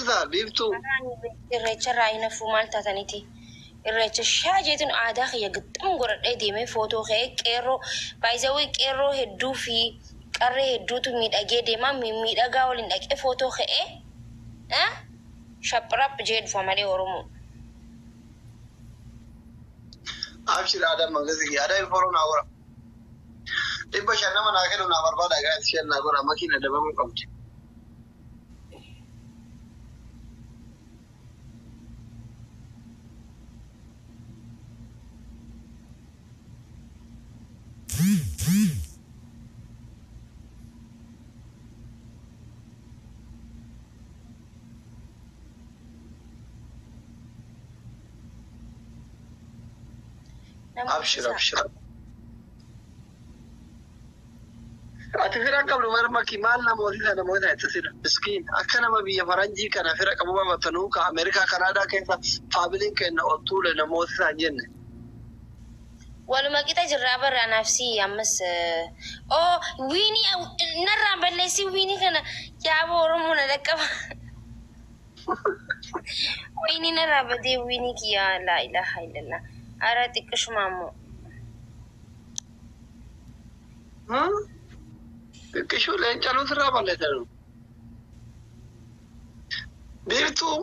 Jirta biiftuu. Irreecharraa hin hafuu maal taataniiti? Irreecha shaa jeetiin aadaa kiyya gixxam godhadhee deemee footoo ka'ee qeerroo baay'isawii qeerroo hedduu fi qarree hedduutu miidhagee deema miidhagaa waliin dhaqee footoo ka'ee shaphirap jee dhufa malee Oromoo. Abshir aadaa mangasi kiyya aadaa hin naa gora. 500 nama naa kennu naa barbaada guys isheen naa gora makiin adabamuu qabdi. Abshir abshir. Ati fira qabdu bara makii maal namoota namoota itti sira miskiin akka nama biyya faranjii kana fira qabu babatanuu ka Ameerikaa Kanaadaa keessa faamiliin kenna ol tuule namoota isaan jenne. Waluma qixa jirraa barra anaaf si ammas oo wiinii narraan balleessi wiinii kana yaaboo Oromoo na dhaqqaba. Wiinii narraa badee wiinii kiyya laa ilaaha illallah. Ara xiqqishuma ammoo. Xiqqishuu leencaluu sirraa balleessan. Biiftuu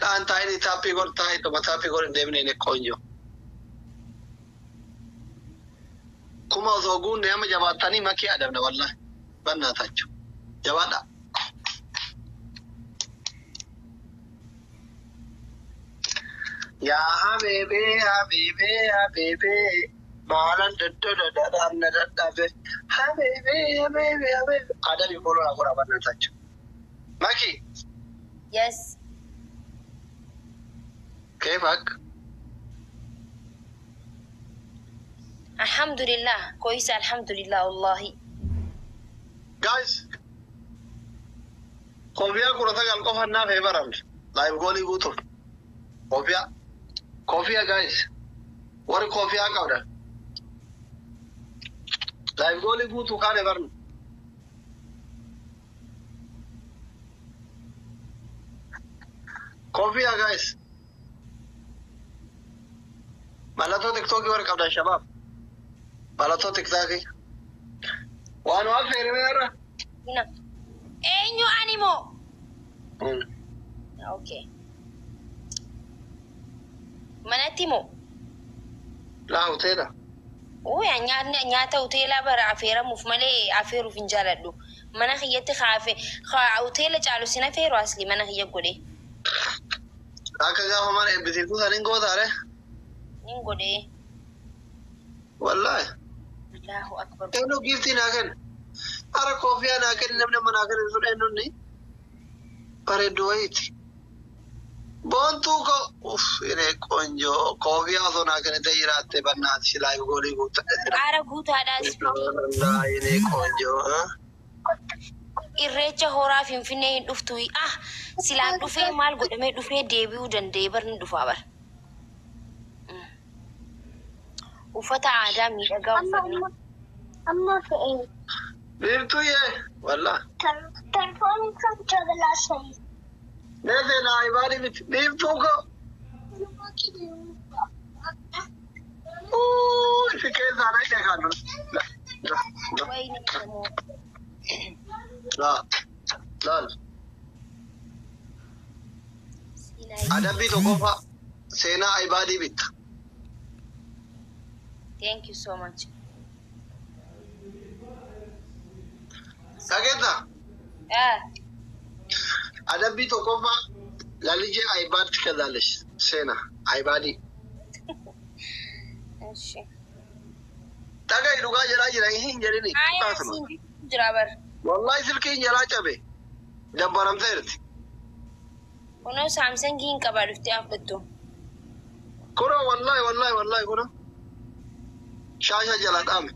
dhaan taa'ee taappii gor taa'ee dhuma taappii gor hin deemne inni qoonjoo. Kuma osoo guunne amma jabaattanii makii adabna wallahi. Bannaatachu. Jabaadha. Yaa habiibii habiibii habiibii maalan daddadadadhaan na dadhabe habiibii habiibii habiibii adabi follow naa godha bannaatachu. Maki. Yes. كيفك؟ الحمد لله كويسة الحمد لله والله. Guys, kofiyaa 19 qofa naaf heebaran live goolii guutuuf. Kofiyaa kofiyaa guys, warri kofiyaa qabdan live goolii guutuu kaan heebaran. Kofiyaa guys, mallattoo tiktookii warri qabdan shabaab mallattoo tiktookii waan waan feerime irra. Eenyu ani moo? Okay. Manatti moo? Laa hoteela. Uuya nyaata hoteelaa bara afeeramuuf malee afeeruuf hin jaaladhu. Mana kiyyatti kaafe hoteela caalu sin afeeru asli mana kiyya godhe. Akka gaafa mana eebbisiiftuu san hin gootaare? Nin godhe. Wallaahi. Allahu akbar. Eenyu giiftii naa kenna? Ara koofiyaa naa kenni namni amma naa kennu sun eenyuun bareedduu wayiiti. Boontuu ko uff inni ቆንጆ koofiyaa osoo naa kennite jiraatte bannaati silaa goolii guutaa. Ara guutaadhaas. Inni ቆንጆ. Irreecha horaa Finfinnee hin dhuftu. Ah silaan dhufee maal godhamee dhufee deebi'uu danda'e bar ni dhufaa bar. Uffata aadaa miidhagaa uffanne. Amma fe'ee. Biiftuyyee wallaa. Telefoonni kan jabalaasanii. Neefee naa ibaadii miti biiftuu ko. Si keessaa na hidhe kan. Wayni immoo. Laal laal. Adabbii tokkoffaa seenaa ibaadii bitta. Thank you so much. Dhageetta? Ah. Adabbii tokkoffaa lalijee iPad ትገዛለች seenaa iPad. እሺ. Dhaga'i dhugaa jedhaa jira hin jedhini. Aya siin jira bar. Wallahi silkiin jalaa cabe. Dabbaramteerti. Kunoo Samsung hin qabaa dhuftee afdattu. Kunoo wallahi wallahi wallahi kunoo. Shaasha jala dhaame.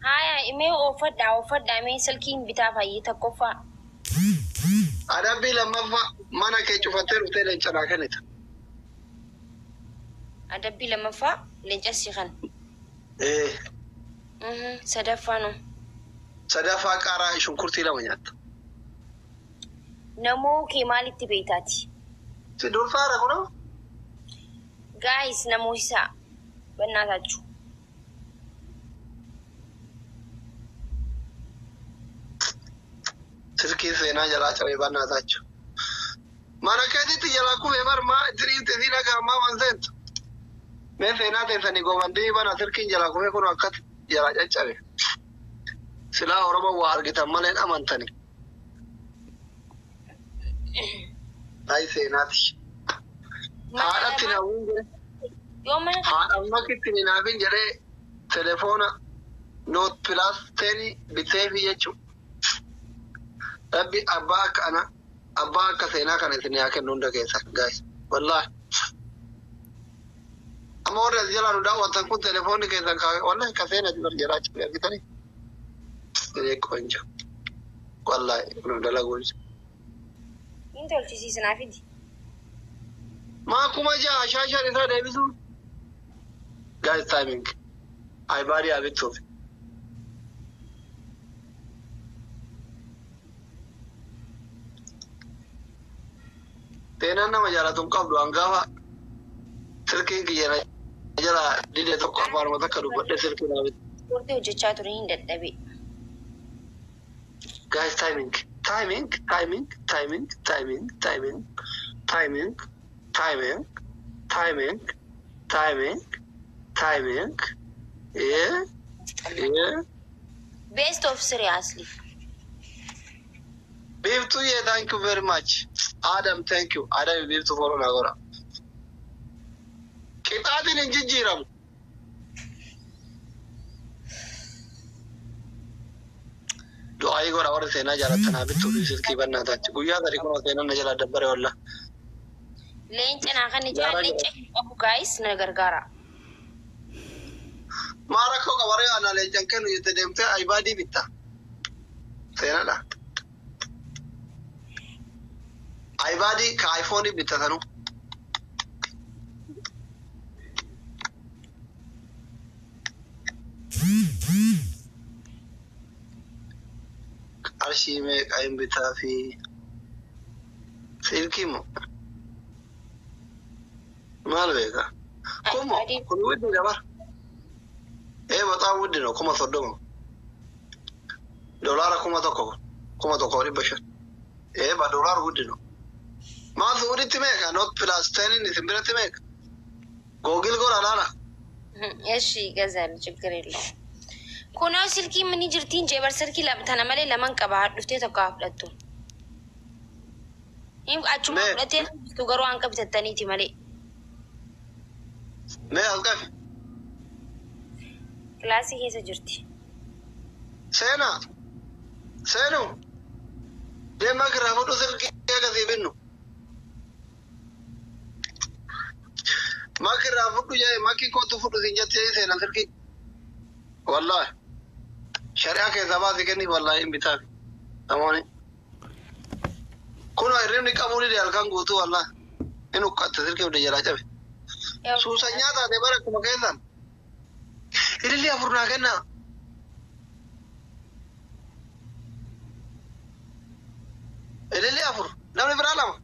Haya mee oofadhaa oofadhaa mee silkiin bitaa fayyii tokkoffaa. Adabbii lammaffaa mana kee cufattee dhuftee leenca naa kennita. Adabbii lammaffaa leenca si kan. Ee. Sadaffaa noo. Sadaffaa qaaraa shunkurtii lama nyaatta. Namoo kee maalitti beektaati? Si dursaadha kunoo. Guys, namoota በእናታችሁ Silkii seenaa jalaa cabee bannaatachu. Mana keetitti jalaa kufee bar maa diriirte siin akka ammaa man seentu. Mee seenaa teessanii goomandii bana silkiin jalaa kufee kun akkatti jalaa caccabe. Silaa Oromoo waa argitan malee hin amantani. Ay seenaati. Haadhatti naawwin jedhe. Yoo mana Haadha makitti ni naafin jedhee telefoona Note Plus 10 biteefi jechuudha. Rabbi abbaa akka ana abbaa akka seenaa kana isin haa kennu hunda keessa guys. Wallahi. Amma warri as jalaa nu daawwatan kun telefoonni keessan ka wallahi ka seenaa bar jalaa cabee argitanii. Siree ቆንጆ. Wallahi nu dalaguun. Hin tolchisiisinaa fidi. Maa 6,000 shaashaan isaa deebisuun. Guys, timing. iPadii haa bittuuf. Seenaan nama jaalatu hin qabdu hangafa silkiin kiyya na jala dide tokko afaanuma takka dubbadhee silkii naa bitte. Ispoortii hojjechaa ture hin dadhabe. Guys, timing. Timing, timing, timing, timing, timing, timing, timing, timing, timing, timing. Yeah. Best of three asli. Biiftuu yee, thank you very much. Adam, thank you. Adam biiftuu follow na godha. Qixaatiin hin jijjiiramu. Du'aayii godha warri seenaa jaalattan haa bittuu fi silkii bannaa taachi. Guyyaa 3 kunoo seenaan na jalaa dabbare walla. Leenca naa kan ijaan leenca hin qabu, guys, na gargaara. Maa rakkoo qabaree ana leencan kennu jette deemtee iPadii bitta. Seenaadha. iPadii ka iPhone bitta sanuu. Qarshii meeqa hin bitaa fi silkii moo maal beeka? Kumo kun ውድ bara. Ee በጣም ውድ ነው. 30,000. Doolaara 1,000, 1,500. Ee ba doolaara ውድ ነው. Maal Suuditti meeqa? Note Plus 10 isin biratti meeqa? Google godha laala. እሺ ይገዛል፣ ችግር የለውም። Kunoo silkii mini jirtiin jee bar silkii tana malee laman qaba dhuftee tokko haa fudhattu. Achuma Mee fudhattee jirtu garuu waan qabatattaniiti malee. Mee as qabi. Kilaasii keessa jirti. Seenaa. Seenu. Deemaa kirraa fudhu silkii akkasii binnu. Makirraa fudhu jee makii kootu fudhu siin jettee seenaa silkii. Wallahi. Shari'aa keessaa baasii kenniif wallahi hin bitaafi. Namoonni. Kun hirribni qabuu dide halkan guutuu wallahi. Inni uqqatte silkii hunda jalaa cabe. Suusanyaa taate bara akkuma keessan. Ililli afur naa kennaa. Ililli afur. Namni biraa lama.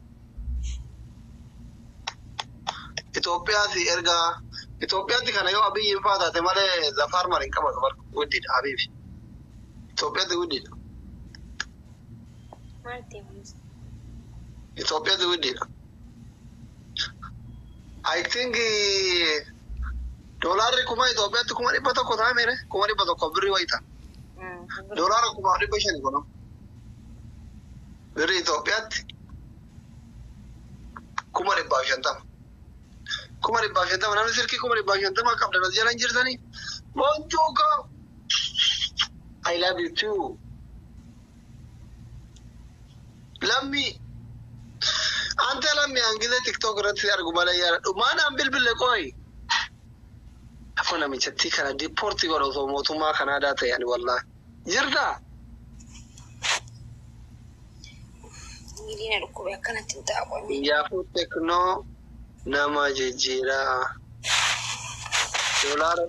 Itoophiyaatti erga Itoophiyaatti kana yoo Abiyyiin faa taate malee Zafaar mara hin qabatu bar guddiidha Abiyyi. Itoophiyaatti guddiidha. Maal ta'e kunis? Itoophiyaatti guddiidha. I think doolaarri kuma Itoophiyaatti 100,000 ta'a mere 100,000 birrii wayita. Doolaara 5,500 kun birrii Itoophiyaatti 150,000. 150,000 namni silkii 150,000 qabdan as jala hin jirtanii. Bonchuu koo. I love you too. Lammi. Ante lammi hangise TikTok irratti argu malee yaadadhu. Maan an bilbille qoyi. Afoo namichatti kana deport godha osoo mootummaa Kanaadaa ta'e ani wallaahi. Jirtaa? Miiliina dhukkube akkanatti hin taa'u. Yaafuu teknoo nama jijjiiraa. Doolaara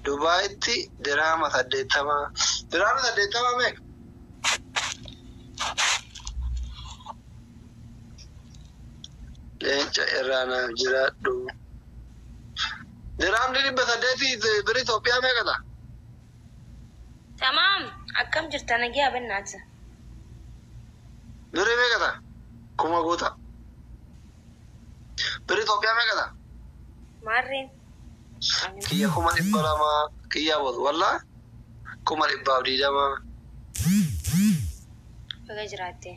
Dubaayitti diraama 80. Dirhaamni 80 meeqa? Leenca irraa naaf jiraadhu. Dirhaamni 800 birri Itoophiyaa meeqa ta'a? Tamaam, akkam jirta nagaa bannaati. Birri meeqa ta'a? Kuma guuta. Birri Itoophiyaa meeqa ta'a? Maarreen. Kiyya 200,000 kiyya booda wallaa 120,000. Baga jiraatte.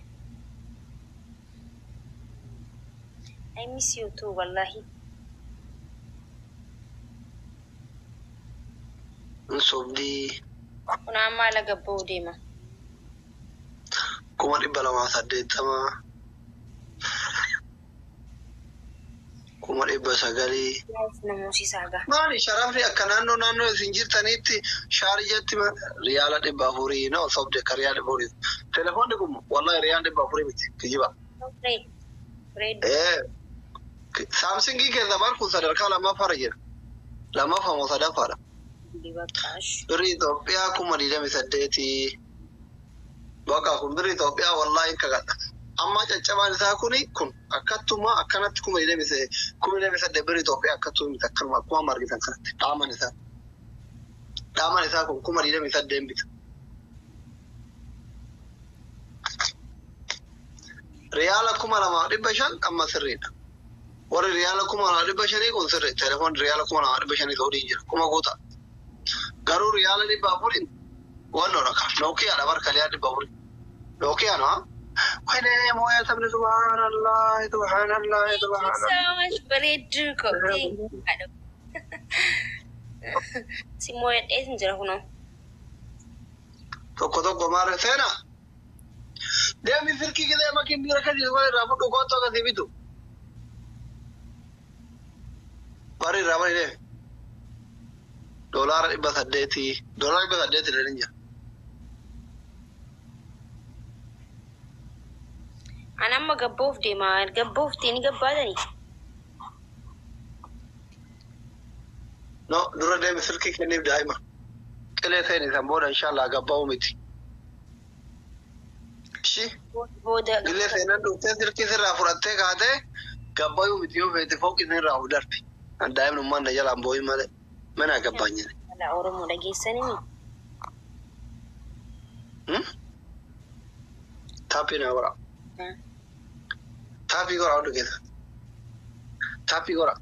I miss you too, wallahi. Sobdii. Kun amma ala gabba'uu deema. 280,000. 900,000. Namoosisaa. Maali sharafni akka naannoo naannoo isin jirtanitti shaarijatti riyaala 400 no sobde akka riyaala 400. Telefoonni kun wallahi riyaala 400 miti kijiba. Saamsingii keessa bar kun sadarkaa lammaffaarra jira. Lammaffaa moo sadaffaadha? Birri Itoophiyaa 28,000. Bakka kun birri Itoophiyaa wallahi kakadha. Amma caccabaan isaa kuni kun akkattuma akkanatti 28,000 birri Itoophiyaa akkattuu miti akkanuma akkuma amma argitan kanatti dhaaman isaa. Dhaaman isaa kun 28,000 bita. Riyaala 2,500 amma sirriidha. Warri riyaala 2,500 kun sirri. Telefoon riyaala 2,500 ta'uu jira. Kuma guuta. Garuu riyaala 400 wannoodha kan. Nookiyaadha barka riyaala 400. Nookiyaa no? Wayne mooyaa sabni subhaanallah subhaanallah subhaanallah. So much bareedduu kophee. Si mooyadhee sin jira kunoo. Tokko tokko maal seenaa? Deemi silkii gisee makiin dhiira kan jiru irraa fudhu koottoo akkasii bitu. Bari irraa bari deemi. $800. $800 illee ni jira. Ani amma gabboof deema. Gabboof ni gabbaatani. No, dura deemi silkii kenniif daa'ima. Qilee seeni san booda inshallah gabbaa'u miti. Ishi Booda. qilee seenan dhuftee silkii sirraa fudhattee kaatee gabbaa'u miti yoo feete fooqi sirraa of darbi. Daa'imni ummaan na jalaan boo'in malee mana gabbaan jedhe. Oromoo dhageessanii. Taappii naa godha. Taappii godha hundi keessa. Taappii godha.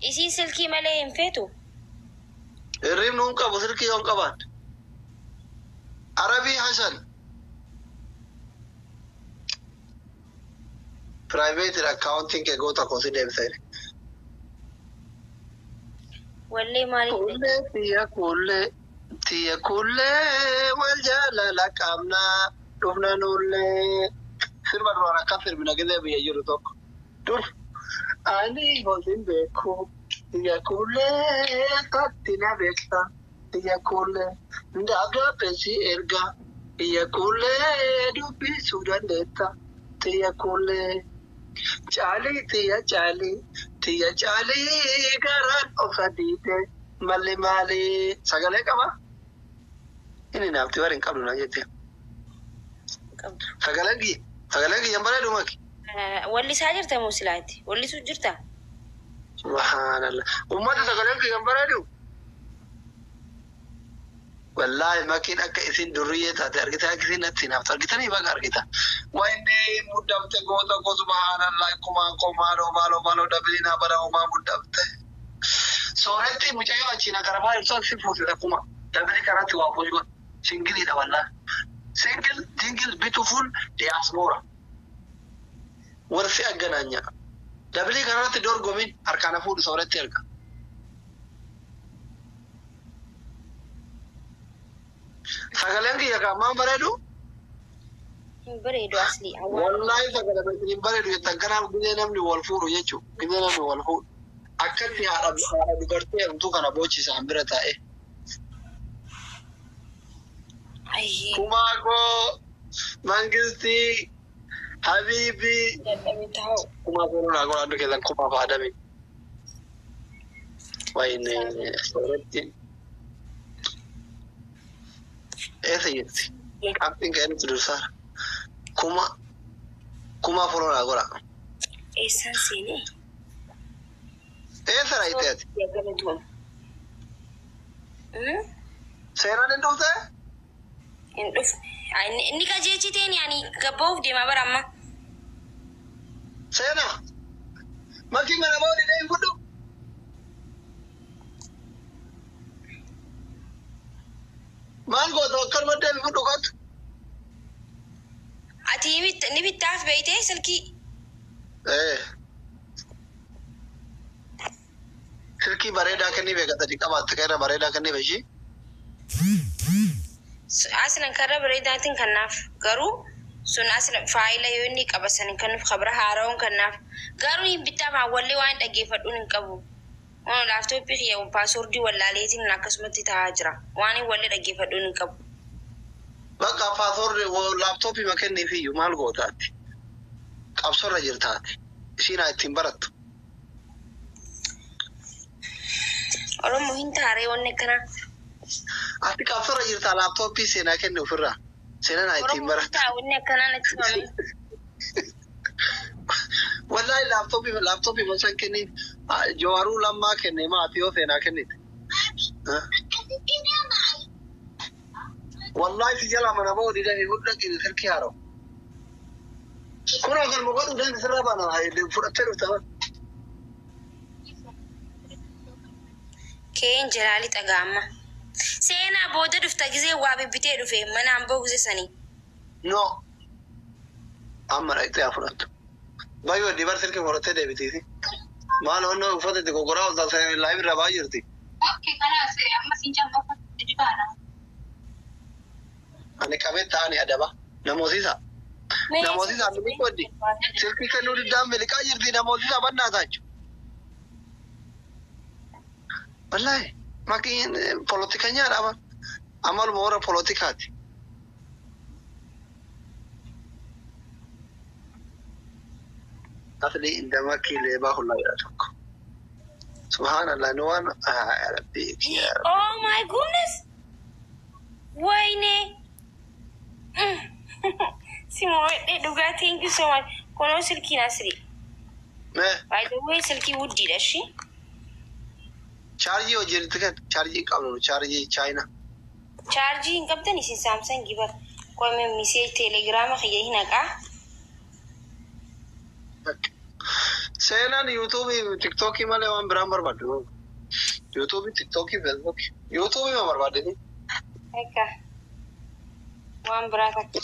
Isii silkii malee hin feetu? Hirribni hin qabu silkii yoo hin qabaanne. Arabii Hasan. Private accounting kee goota koo si deebisee. Wallee maaliif? Kullee tiyya kullee tiyya kullee wal jaalala qabnaa dhufna nullee. Sirba duraan akkas sirbina gisee biyya jiru tokko. Dur ani hosin beeku tiyya kullee tatti na beekta tiyya kullee ndagaa si erga tiyya kullee dubbisuu dandeetta tiyya kullee. Caalii tiyya caalii tiyya caalii garaan of adiite malli maali sagalee qaba? Inni naafti bari hin qabdu na jette. Qabdu. Sagaleen kiyya sagaleen kiyya hin bareedu maki. Wallisaa jirta moo silaati? Wallisuu jirta? Subhaanallah. Uummata sagaleen kiyya hin bareedu. Wallaahi makiin akka isin durriyyee taate argite akka isin natti naaftu argitanii baga argita. Wayne muddamte goota koo subhaanallah kumaan koo maaloo maaloo maaloo dabiliinaa bara homaa muddamte. Sooretti mucayyoo achiin akarabaa ibsu si fuusisa kuma. Dabili karaatti waa fuusi godha. Singiliidha wallaahi. Single single beautiful diaspora. Warsi agganaanya. Dabilii kanarratti dorgomin harkaan fuudhu sooretti erga. Sagaleen kiyya kaamaan bareedu? Hin bareedu asli. Wallaahi sagalee hin bareedu jettan kanaaf gizee namni wal fuudhu jechuudha. Gizee namni wal fuudhu. Akkatti haadha dubartii heerumtuu kana boochisaan bira taa'e. Kumaa koo Mangistii Habiibii. Kumaa koo naa godhaa keessan kumaa faadame. Wayne sooretti. Eessa jirti? Qabxiin ka'ee dursaara. 4000 naa godha. Eessaan seenee? Eessa raayitee ati? Seenaan hin dhuftee? Hin dhufne. Inni qajeelchiteen ani gabba'uuf deemaa bara amma. Seenaa! Makii mana ba'uu didee hin fudhu. Maal goota akkanuma deemi fudhu kottu. Ati ni bittaaf beeytee silkii? Ee. Silkii bareedaa kennii beekata qabaatte kan irra bareedaa kennii beeshii. Aslan karra bareedaatiin kannaaf garuu sun aslan faayila yoo inni qaba san kan kabira haara'uun kannaaf garuu hin bittaaf hawwallee waan dhaggeeffadhuun hin qabu. Laaptooppii kiyya paaswordii wallaaleetiin akkasumatti taa'aa jira. Waan hin wallee dhaggeeffadhuun hin qabu. Bakka paaswordii laaptooppii ma kenniifiyyuu maal gootaati? Qabsorra jirtaati. Isiin haa ittiin barattu. Oromoo hin taaree wanni akkanaa. Ati qabsorra jirtaa laaptooppii seenaa kenni ofirraa. Seenaan haa ittiin Oromoo hin barattu. taa wanni akkanaa natti himame. Wallahi laaptooppii masan kenni Jawaaruu Lammaa kenne maatii yoo seenaa kennite. Wallahi si jala mana ba'uu didanii hudda kenne silkii haara'u. Kun akkanuma godhu deemsi sirra bana fudhattee dhufta. Keen jalaali xagaama. Seenaa booda dhufta gizee waa bibbitee dhufe mana amboo gizee sanii. No. Amma dhaqxee haa fudhattu. Baay'ee dibar silkii fudhattee deebitiisi. Maal onnoo uffata itti goggoraa ol taasisanii laayiv irra baay'ee jirti. Okay, kalaas amma siin jaallattu dibaana. Ani qabee ta'anii adaba. Namoosiisa. Namoosiisa miliquu godhi. Silkii kennuu diddaan miliqaa jirti namoosiisa bannaa taachu. Wallaahi makiin polotikanyaadha aman. Amaluma warra polotikaati. Asli indama kiilee baa hullaa jedha tokko. Subhaanallah nu waan rabbi. Oh my goodness! Wayne! Si mo'adhee dhugaa, thank you so much. Kunoo silkiin asli. Mee By the way, silkii wuddiidha ishii. Chaarjii hojii kenna chaarjii hin qabnu chaarjii chaayinaa. Chaarjii hin qabdan isin Samsung bar. Qoome message teelegiraama kiyya hin haqaa. Seenaan yuutuubii tiktookii malee waan biraan barbaaddu. Yuutuubii, tiktookii, feesbuukii. Yuutuubii ma barbaadde? Akka waan biraa takka.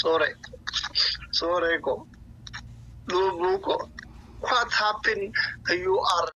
Soore. Soore ko. Lubbuu ko. What happened? You are